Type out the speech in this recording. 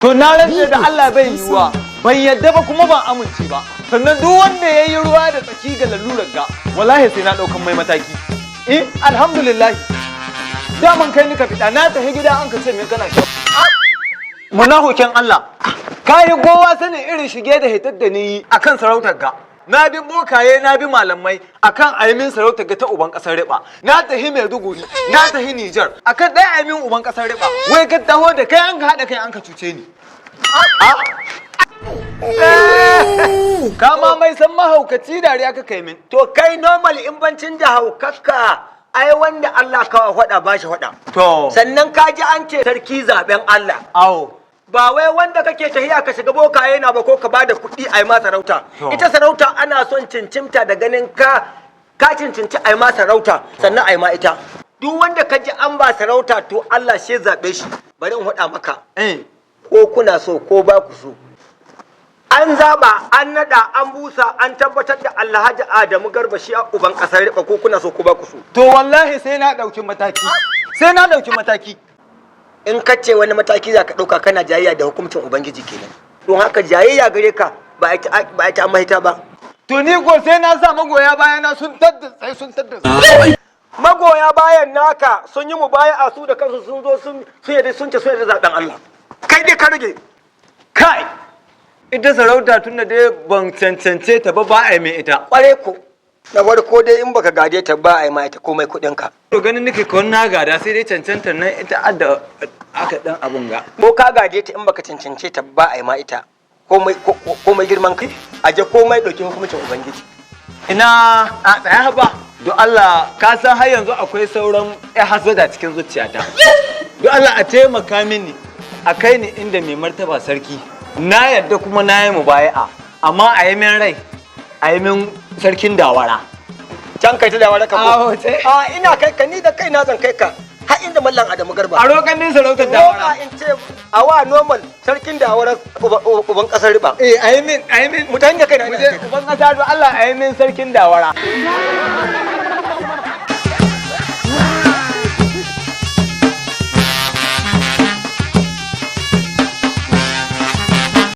To na rantse da Allah bai yiwuwa, ban yadda ba kuma ban amince ba. Sannan duk wanda ya yi ruwa da tsaki ga lalurar ga, wallahi sai na ɗaukan mai mataki. Eh, alhamdulillah. Daman kai nika fita, na tafi gida an ka ce min kana shan. Munafukin Allah, ka yi kowa sanin irin shige da hitar da ni yi akan sarautar ga. Na bi bokaye, na bi malamai akan a yi min sarautar ga ta uban kasar riba. Na tafi Maiduguri, na tafi Nijar akan ɗaya a yi min uban kasar riba. Wai ka taho da kai an ka haɗa kai an ka cuce ni. Kama mai san mahaukaci dariya ka kai min. To kai normal in bancin da haukakka, ai wanda Allah kawa faɗa ba shi faɗa. To. Sannan ka ji an ce sarki zaben Allah. Awo. Ba wai wanda kake tahiya ka shiga bokaye na ba ko ka bada kuɗi a yi ma sarauta. To. Ita sarauta ana son cincimta da ganin ka ka cincinci a yi ma sarauta, sannan a yi ma ita. Duk wanda ka ji an ba sarauta, to Allah shi zaɓe shi. Bari in faɗa maka. Ko kuna so ko ba ku so. An zaba, an nada, an busa, an tabbatar da Alhaji Adamu Garba shi a uban kasar riba, ko kuna so ko ba ku so. To wallahi sai na ɗauki mataki. Sai na ɗauki mataki. In ka ce wani mataki za ka ɗauka, kana jayayya da hukuncin Ubangiji kenan. Don haka jayayya gare ka ba a ita an mahita ba. To ni ko sai na sa magoya bayana sun tadda sai sun tadda. Magoya bayan naka sun yi mubaya'a, su da kansu sun zo sun yarda, sun ce sun yarda zaben Allah. Kai dai ka rage. Kai! Ita sarauta tun da dai ban cancance ta ba, ba a yi min ita. Kware ko. Na farko dai, in baka gade ta ba, a yi ma ita komai kuɗin ka. To ganin nake ko na gada, sai dai cancanta nan ita adda aka dan abun ga. Ko ka gade ta, in baka cancance ta ba, a yi ma ita komai girman ka. Aje komai, ɗauki hukuncin Ubangiji. Ina a tsaya ba. Don Allah, ka san har yanzu akwai sauran ya hasada cikin zuciyata. Don Allah a taimaka mini a kai ni inda mai martaba sarki. Na yarda kuma na yi mubaya'a, amma a yi min rai, a yi min sarkin Dawara. Can kai ta Dawara ka ko? Awo, ce. A ina kai ka, ni da kaina zan kai ka har inda Mallam Adamu Garba. A roƙan min sarautar Roƙa Dawara. in ce a wa normal sarkin Dawara uban kasar riba. Eh, a yi min Mutan da kaina mu ina je kai ka. Uban kasa, don Allah a yi min sarkin Dawara.